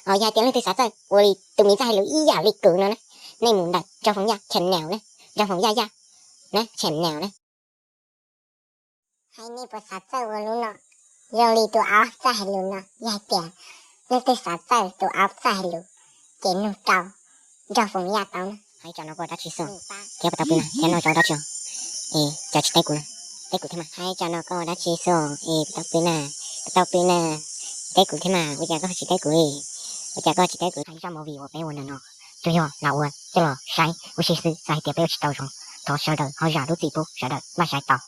Ho yog hais tias leej twg xav txawj ua li tus miv txawj hais lus ib yam li kuv no na, nej mus ntawm Nraug Foom Yaj channel na, Nraug Foom Yaj Yaj na, channel na. Hais nej puas xav txawj ua lub no zoo li tus aub txawj hais lus no? Yog hais tias leej twg xav txawj tus aub txawj hais lus ces nug rau Nraug Foom Yaj tau na. Hais tsam no koj dab tsi xwb thiab puas tau pw na, thiab noj zaub dab tsi os? Es cas tsis teb kuv na, teb kuv thiab mas. Hais tsam no koj dab tsi xwb es puas tau pw na, puas tau pw na, teb kuv thiab mas, ua cas koj tsis teb kuv? Ua cas koj tsis teb kuv? Hais zaj movie uas peb ua ntawm no tsuas yog lam ua coj los saib ua si xwb, xav hais tias peb ua tsis tau zoo, thov sawv daws ho zam lub txim pub, sawv daws maj saib tau.